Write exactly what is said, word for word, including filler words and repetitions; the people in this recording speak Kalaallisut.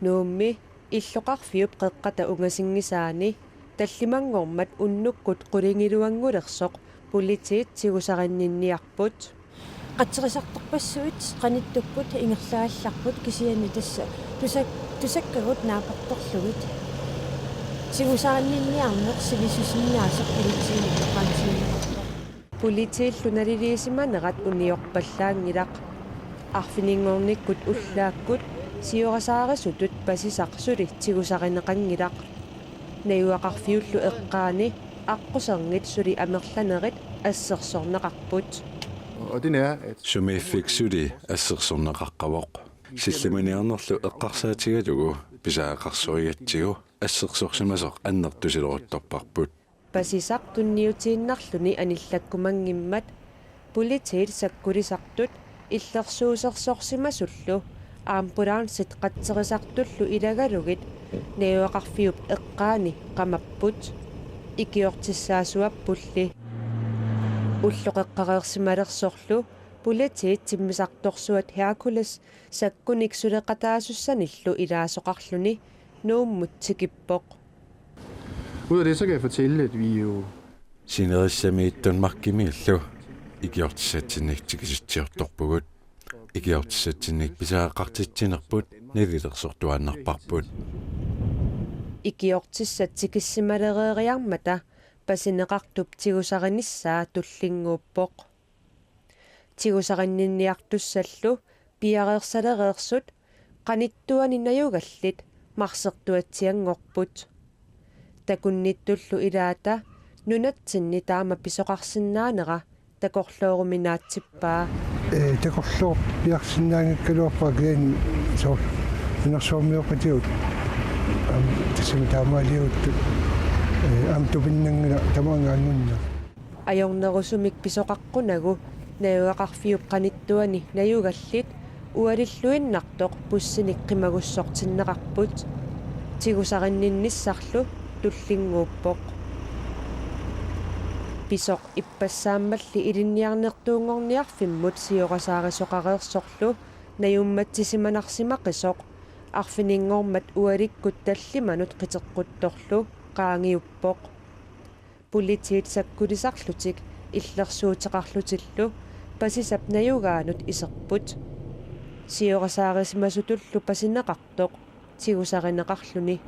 Nuummi illoqarfiup qeqqata ungasinngisaani tallimanngormat unnukkut qulingiluanngulersoq politiit tigusarinninniarput. Qatserisartorpassuit qanittukkut ingerlaallarput, kisianni tassa tusak-, tusakkagut naapertorlugit. Tigusarinninniarneq sivisusisinnaasoq politiinit oqaatigineqarpoq. Politiillu naliliisimanerat uniorpallaanngilaq. Arfininngornikkut ullaakkut siorasaarisuttut pasisaq suli tigusarineqanngilaq. Najugaqarfiullu eqqaani aqquserngit suli amerlanerit assersorneqarput. Og den er, at Sumiiffik suli assersorneqaqqavoq. Sillimaniarnerlu eqqarsaatigalugu pisariaqarsorigatsigu assersorsimasoq annertusileruttorparput. Pasisaq tunniutiinnarluni anillakkumanngimmat politiit sakkulisartut illersuusersorsimasullu ambulancit qatserisartullu ilagalugit najugaqarfiup eqqaani qamapput. Ikiortissaasuappulli. Ulloqeqqareersimalersorlu politiit timmisartorsuat Hercules sakkunik suleqataasussanillu ilaasoqarluni Nuummut tikippoq. Ud af det, så kan jeg fortælle, at vi jo Sinerissamiittut Danmarkimiillu ikiortissatsinnik tikisitsiortorpugut. Ikiortissatsinnik pisariaqartitsinerput nalilersortuaannarparput. Ikiortissat tikissimalereeriarmata pasineqartup tigusarinissaa tullinnguuppoq. Tigusarinninniartussallu piareersalereersut qanittuani najugallit marsertuatsianngorput. Takunnittullu ilaata nunatsinni taama pisoqarsinnaanera takorlooruminaatsippaa. Ee, takorloorpiarsinnaanngikkaluarpara kisianni soorlu nunarsuarmioqatigut. Aamma tassami taamaaliuttut. Ee, aamma tupinnanngilaq tamaanga angunnera. Ajornerusumik pisoqaqqunagu najugaqarfiup qanittuani najugallit ualilluinnartoq bussinik qimagussortinneqarput. Tigusarinninnissarlu tullinnguuppoq. Pisoq ippassaammalli ilinniarnertuunngorniarfimmut siorasaarisoqareersorlu najummatsisimanarsimaqisoq arfininngormat ualikkut tallimanut qiteqquttorlu qaangiuppoq. Politiit sakkulisarlutik illersuuteqarlutillu pasisap najugaanut iserput. Siorasaarisimasutullu pasineqartoq tigusarineqarluni.